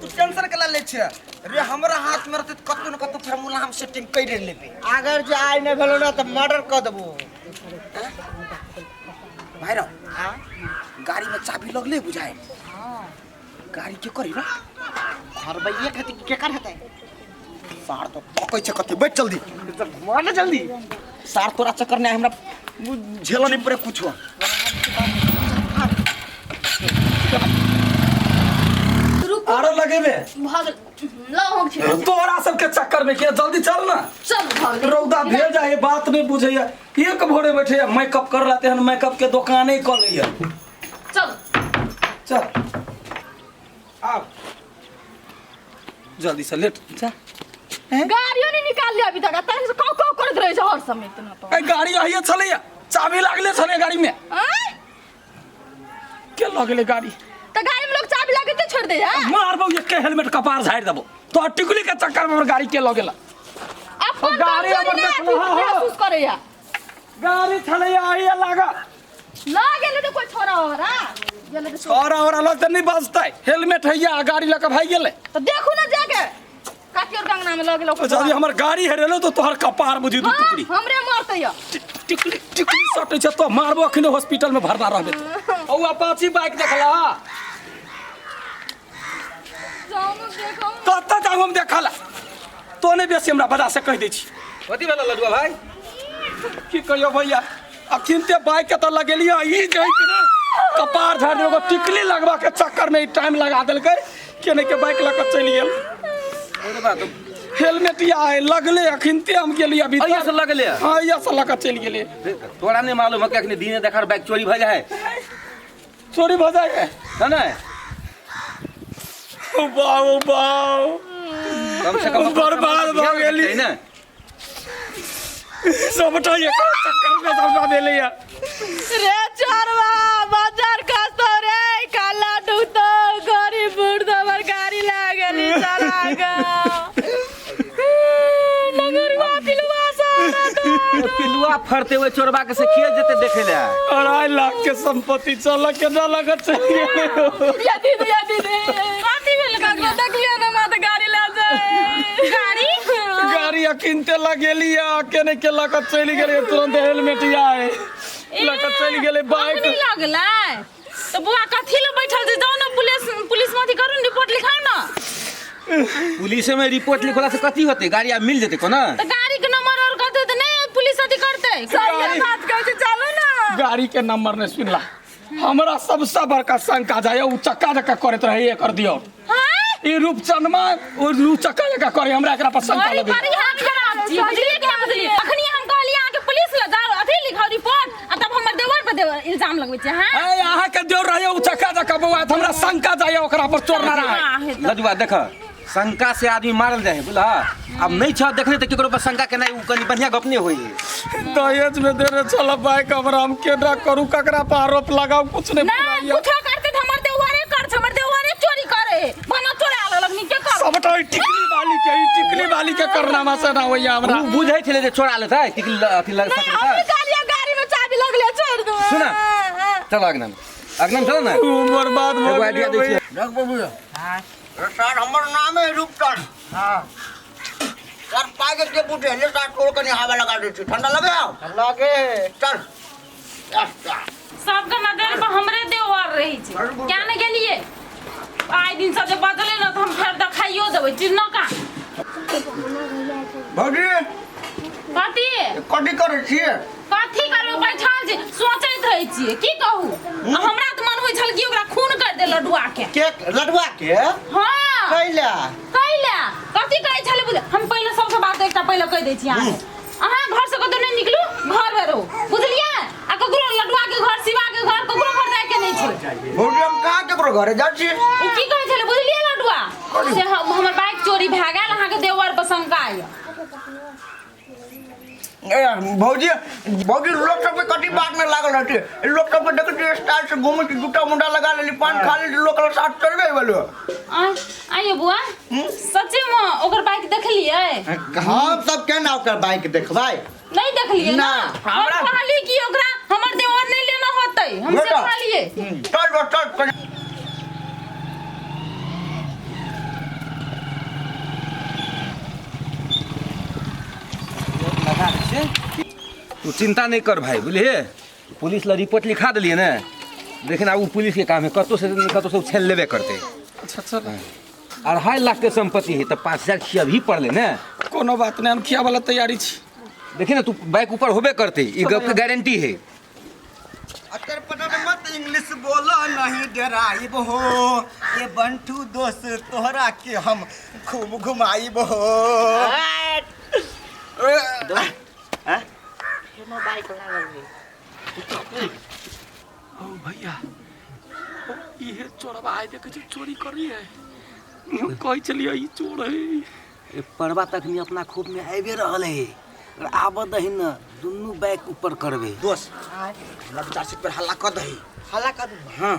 तू टेंशन केला लै छै रे? हमरा हाथ में रहतै तऽ कतौ ने कतौ फार्मूला हम सेटिंग करि लेबै। अगर जे आइ नहि भेलो ना तऽ मर्डर कऽ देबो। भाई रौ, गाड़ी में चाबी लगले बुझाय। गाड़ी के करी रे? घरबैये के हेतै, केकर हेतै? सार तो पकै छै कते, बैठ जल्दी। घुमा ना जल्दी। सार तोरा चक्कर नहीं हमरा झेलऽ नहीं पड़े कुछो। रुकू। आरो लगेबे। भऽ गेल, लौ हम छी। तोरा सबके चक्कर में के जल्दी चल ना। चल, भऽ गेल। रौदा भेल जाए, बात नहीं बुझैया। एक भोरे बैठे मेकअप कर लाते हन, मेकअप के दुकाने कऽ लैया। चल चल आब जल्दी से, लेट जा। गाड़ियो नहीं निकाल लिया अभी तक, तहन से कौ कौ करैत रहै छै हर समय इतना तो। ए गाड़ी आइए छलैया, चाबी लागले छलै गाड़ी में। आँय? के लगले गाड़ी? तऽ गाड़ी में लोग चाबी लगेते छोड़ दे है? मारबौ एक के हेलमेट कपार झाड़ि देबो तो टिकुली के चक्कर में हमर गाड़ी के लगेला। अपन गाड़ी कमजोरी हमर नहि देखलो, अथी हाँ, हाँ। महसूस करैया। गाड़ी छलैया आइए लागा। लऽ गेलै तऽ कोइ छोरा ओरा गेलै तऽ। छोरा ओरा लग तऽ नहीं बचतै, हेलमेट हैया, गाड़ी लऽ के भागि गेलै। तऽ देखू ने जाके काकी और अंगना में लऽ गेल ओकर। जदि हमर गाड़ी हेरेलो तो तोहर कपार बुझी दू हाँ, टुकड़ी। हमरे मरतै यऽ। टिकली टिकली सटै छै तो मारबो, अखने हॉस्पिटल में भरना रहबे तो। औ अपाची बाइक देखला? जाउ ने देखू। कतऽ जाउ हम देखला? तो नहीं बेसी हमरा बजा से कहि दै छी। कथी भेल लडुआ भाई? की कहियो भैया, अखन ते बाइक के तऽ लगेलियै, ई जे है कि ने कपार झाड़ देलकै। टिकली लगबा के चक्कर में ई टाइम लगा देलकै, केने के बाइक लऽ कऽ चलि गेल। अरे बा तो हेलमेट या है लगले, अखन ते हम गेलियै अभी। अइया से लगले? हाँ, अइया से लऽ कऽ चलि गेलियै। तोरा नहीं मालूम है कि अखनी दिने देखार बाइक चोरी भऽ जाए? चोरी भऽ जाइ है। है ने? बाऊ बाऊ, कम से कम बर्बाद भऽ गेली। ने सबटा एकर चक्कर में सबटा भेलैया। रे चोरवा, बाजार खसतो रे, काला डूबतो, गरीब बुढ़ हमर गाड़ी लागल चला गा। नगरवा पिलुआ सारा तो। पिलुआ फरते हुए चोरबा के से के जेते देखे ले? 2.5 लाख के संपत्ति चल के ना लगत चलि गेलै। या दीदी, या दीदी, कथी भेल? ककरो देखलियै ना मात गाड़ी ला जाए गाड़ी। गाड़ी अकिनते लगेलिया, केने के लऽ कऽ चलि गेलै तुरंत। हेलमेट या है, लऽ कऽ चलि गेलै बाइक। अखनी लगलै तऽ बुआ कथी लए बैठल छै? जाउ ने पुलिस, पुलिस में अथी करू ने, रिपोर्ट लिखाउ ने। पुलिस में रिपोर्ट लिखला से कथी होते? गाड़ी आब मिल जेते कोना? तऽ गाड़ी के नंबर और कहते तऽ नहि पुलिस अथी करतै। सही बात कहै छै, चलू ना। गाड़ी के नंबर नहि सुनला, हमरा सबसे बड़का शंका जाय उ चक्का जक्का करैत रहे एकर दियो। हाँ? ई रूपचनमा ओ रू चक्का जक्का करे, हमरा एकरा पर शंका बड़ी लगे। बड़ी हाथ खराब छी, बुझलियै कि ना बुझलियै? अखनी हम कहलियै अहाँके पुलिस लग जाउ, अथी लिखाउ रिपोर्ट, आ तब हमर देवर पर देवर इल्जाम लगबै छियै। हाँ, ए अहाँ के देवर रहे उ चक्का जक्का बौआ, तऽ हमरा शंका जाय ओकरा पर चोर ना रहे। लजुआ देख, शंका से आदमी मारल जाए है बुझला। अब नहीं छ देखले तऽ केकरो पर शंका केनाइ उ कनी बढ़िया गप नहीं होई है। दहेज में देने छल बाइक हमरा, हम केना करू, ककरा पर आरोप लगाऊ, कुछ नहीं नहीं पुराइया। कुछो करते तऽ हमर देवरे कर छै, हमर देवरे चोरी करे, बना चोरा लेलक नी के कर। सबटा ई टिकली वाली के, ई टिकली वाली के करनामा से ना होइया हमरा। उ बुझै छलै जे चोरा लेतै टिकली अथी लग नहीं, सकलै। हमनी कहलियै गाड़ी में चाबी लगले, छोड़ दो। सुना। चल अगना में, अगना में चल ना। उ बर्बाद भऽ एगो आइडिया दै गेलै। छियै। देख बाबू सर, हमर नाम है रूपचंद। हाँ सर, पाइ के के बूटे ले सर, तोड़ कनी हवा लगा दै छी, ठंडा लगे आओ लगे। चल अच्छा। सबके नजर पर हमरे देवर रहै छै। क्या ने गेलियै आइ दिन सब जे बदले ने तऽ हम फेर देखाइयो देबै चिन्ह का। भौजी। कथी? कथी करै छियै? कथी करबै, बैठल छी, सोचैत रहै छियै, की कहू। आ हमरा तऽ मन होइ छल कि ओकरा खून कर दे लडुआ के। के लडुआ के? हाँ। कैला? कैला कथी कहै छलै बुझ, हम पहिले सबसँ बात एकटा पहिले कहि दै छी अहाँके, अहाँ घर से कतौ नहि निकलू, घर में रहू, बुझलियै? आ ककरो लडुआ के घर, शिवा के घर, ककरो घर जाय के नहि छै। भौजी, हम कहाँ केकरो घरे जाइ छी? ओ की कहै छलै बुझलियै लडुआ? से हमर बाइक चोरी भए गेल, अहाँके देवर पर शंका यऽ। ए भौजी, भौजी, लोक सबके कथी बात में लागल रहते? लोक सबके देखै छियै स्टाइल से घूमै छी, जूता मुंडा लगा लेली, पान खा लेली, लोक लग साथ चलबे बोलो। आय आइयो बुआ, सच्चे में ओकर बाइक देखलियै? हम सब केना ओकर बाइक देखबै? नहीं देखलियै ना? ना, हम कहलियै कि ओकरा हमर देवर नहीं लेना होतै, हम से बेटा। कहलियै। चल बा, चल। तू चिंता नहीं कर भाई, बुझलिए? पुलिस ला रिपोर्ट लिखा दिलिए ने, लेकिन आब उ पुलिस के काम है, कतौ से कतौ से छेल लेबे करते। अच्छा चल। 2.5 लाख के संपत्ति है तो 5,000 खिया भी पड़ले ने। कोनो बात नहीं, हम खिया वाला तैयारी छी। देखी ना तू बाइक ऊपर होबे करते, ई गप के गारंटी है। अतर पटर मत इंग्लिश बोलो नहीं डराइब हो, ये बंटू दोस्त तोहरा के हम खूब घुमाइब हो। बाइक लागल है। ओ भैया, इहे चोरबा आइ देखै छी चोरी करी है। हम कहै छलियै ई चोर है। ए परबा तखनी अपना खूब में आबि रहल है, आब दही न दुनू बाइक ऊपर करबे। दोस्त हमरा विचार सीट पर हल्ला कर दही। हल्ला कर दू? हां।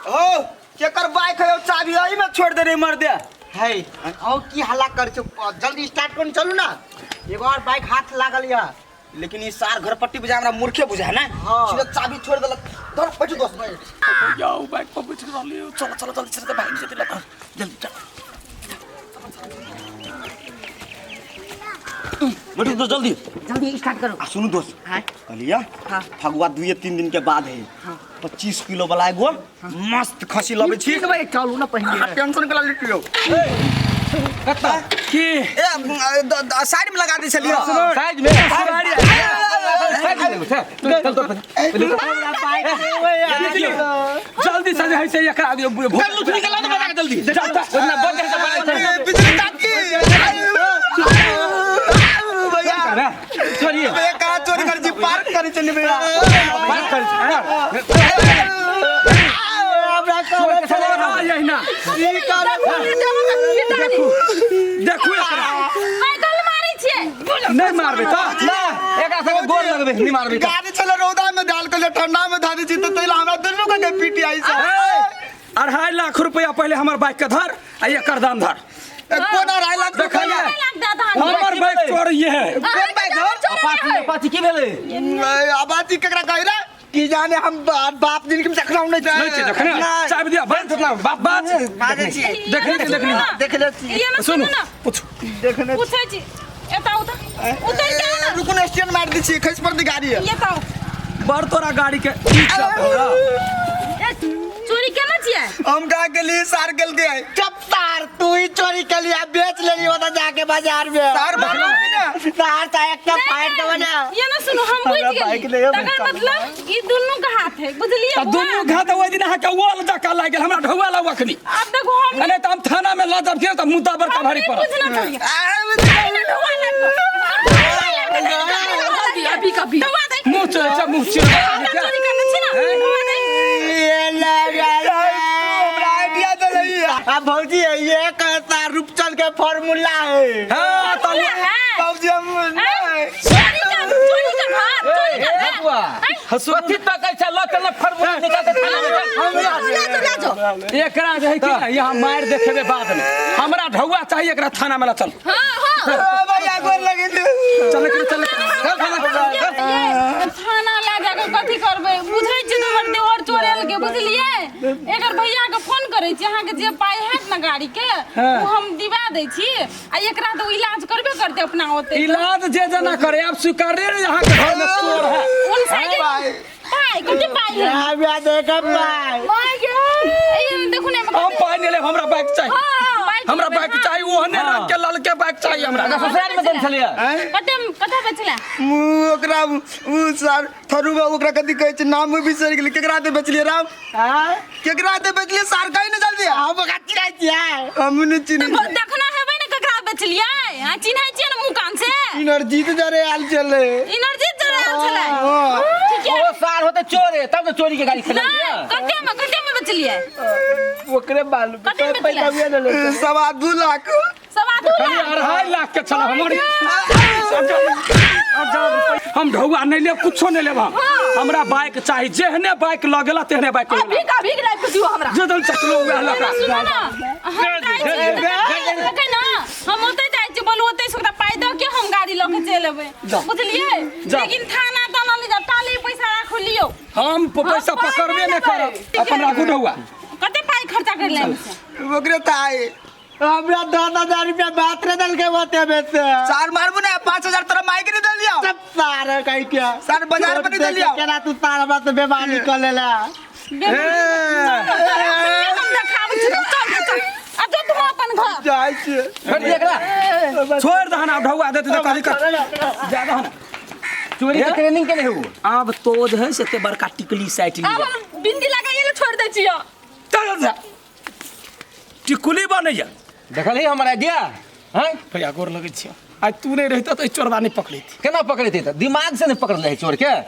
ओ केकर बाइक है, चाबी एही में छोड़ दे रे मर दे। है औ की हल्ला कर छौ, जल्दी स्टार्ट कर चलू ना, एगो और बाइक हाथ लागल या। लेकिन ई सार घर पट्टी बुझा हमरा मूर्खे बुझा ना, सीधा चाबी छोड़ देलक। धर बैठू दोस्त बैठ। भैया ओ बाइक पर बैठ रहलियै, चल चल जल्दी चल, भागि जेतै लग, जल्दी चल। बैठू दोस्त जल्दी जल्दी स्टार्ट करो। आ सुनू दोस्त, हां कहलिया फगुआ 2-3 दिन के बाद है, 25 किलो वाला एगो मस्त खसी लबै छी। चलू ना पहिने, टेंशन के लिटियो। कत्ता की ए साइड में लगा दे छलियो, साइड में साइड में चल तो जल्दी से है से एकरा दियो। चल लुथनी के ला दे बजा के जल्दी। ओतना बंद कर दे बिजली काटी भैया। चोरी भैया कहां चोरी कर जी, पार्क करी चली भैया, पार्क कर हमरा कर यही ना। ई कर देखू देखू एकरा पैदल मारै छियै। नहीं मारबे त ना, एकरा संगे गोर लगबे नहीं मारबे। गाड़ी चले रौदा में डाल के ठंडा में धारी छी त तैला हमरा दुनू के पीटीआई से। 2.5 लाख रुपया पहले हमर बाइक के धर आ एकर दाम धर। कोन 2.5 लाख देखलिए हमर बाइक चोर ये है। कोन बाइक धर? अपाची की भेलै? अपाची केकरा कहै रे की जाने, हम बाप दिन के देखलौ नहीं नहीं छै देखने, चाबी दिया बंद बाप बात बाजै छी। देखली देखली देखले छी। सुनू पूछू देखने पूछै छी। एता उतर उतर के ना, रुकू ना, स्टैंड मार दै छी, खसि पड़तै गाड़ी। एता बड़ तोरा गाड़ी के ई तोरा चोरी केना छियै? हम का गेली सार गेल के चुप तार, तू ही चोरी के लिए बेच लेली ओता जाके बाजार में। सार मारलौ की ना? तार ता एकटा फाड़ देबो ना। ये ना सुनू, हम बुझ गेली तकर मतलब ई दुनू के हाथ है, बुझलिए? त दुनू के हाथ ओइ दिन अहाँ के ओल जका लागि गेल हमरा ढौआ ला अखनी। आब देखो हम अरे त हम थाना में ल जाब के त मुद्दा बड़का भारी पड़त। बुझना चाहिए। अभी कभी मुंह चोर छ, मुंह चोर चोरी करने छी ना, ढौआ दे। ये लगा हमरा आइडिया देलही। आ भौजी ये कहता रूपचंद के फार्मूला है। हां त भौजी हम चोरी कर, चोरी कर, हां चोरी कर। बबुआ कथी तकै छै, ल चल फरमुला निकाल के थाना में चल। एकरा जे है कि ना यहाँ मार देखेबे बाद में, हमरा ढौआ चाहिए एकरा थाना में ल चल। हां हां भैया गोर लगे चल चल थाना लए जाके कथी करबै? बुझै छियै तऽ हमर देवर चोरेल के, बुझलियै? एकर भैया के फोन करै छी, अहाँके जे पाइ हैत ने गाड़ी के ओ हम दिवा दै छी, आ एकरा तऽ इलाज करबे करतै अपना ओते। इलाज जे जना करे आब स्वीकारे रे, अहाँ के घर में चोर है। कोन साइकिल पाइ कते पाइ है? हमरा देखब पाइ। My गे, ई देखू ने हम पाइ नहि लेब, हमरा बाइक चाही। हमरा बाइक चाही, ओहने रंग के ललके बाइक चाही हमरा। ससुराल में दम छलियै कते कते बेचला? मुँह ओकरा उ सर थरू बाबू ओकरा कथी कहै छै नाम बिसरि गेलै। केकरा दे बेचलियै राम? केकरा दे बेचलियै सार कहि ने जल्दी। हम ओकरा चिन्है छियै। हम नहि चिन्है। देखना हेबै ने केकरा बेचलियै? हां चिन्है छियै ने मुँह कान से? इनर्जी तऽ जरे आयल छलै। इनर्जी जरे आयल छलै। ठीक है। ओ सार होते चोरे तब ने चोरी के गाड़ी खरीदलियै। कते में कते में बेचलियै? ओकरे मालूम पैसा उहे ने ले। 2.25 लाख। 2.25 लाख 2.5 लाख के छल हमर। हम ढौआ नहीं लेब, कुछो नहीं लेब। हम हमरा बाइक चाही, जेहने बाइक ल गेला तेहने बाइक अभी कभी राखि दियो हमरा। जदन चकलो वएह लका। सुनो ना, हम जाइ छी ना, हम ओतै जाइ छी, बोलू ओतै से ओकरा पाइ दऽ के हम गाड़ी लऽ के चलि एबै, बुझलियै? लेकिन थाना ताना नहि जाउ, ताली पैसा राखू लियौ। हम पैसा पकड़बे नहि करब, अपन राखू ढौआ। कते पाइ खर्चा कर लेब? ओकरे तऽ आइ हमरा 10,000 रुपया बात रे दल के बोते में से। सार मारबू ना, 5,000 तोरा माइक नहीं दल लिया। सब सारे कहीं के। सार बाजार पर नहीं दल लिया। केना तू सारा बात बेमानी कर लेला। हम देखाबै छी, चल चल आ जो तू अपन घर। जाइ छियै। छोड़ दे एकरा। छोड़ दहन, आब ढौआ देते तऽ कथी कर जा दहन। चोरी के ट्रेनिंग केने हु। आब तो जे है से एते बड़का टिकली साटि आब लिया। हम बिंदी लगाइए ले छोड़ दै छियो। चल जा, टिकुली बनैया। देखलही हमर आइडिया? हैं? भैया गोर लगै छियो, आइ तू नहि रहितह तऽ ई चोरबा नहि पकड़ैत। केना पकड़ेते? तऽ दिमाग से नहि पकड़ले है चोर के।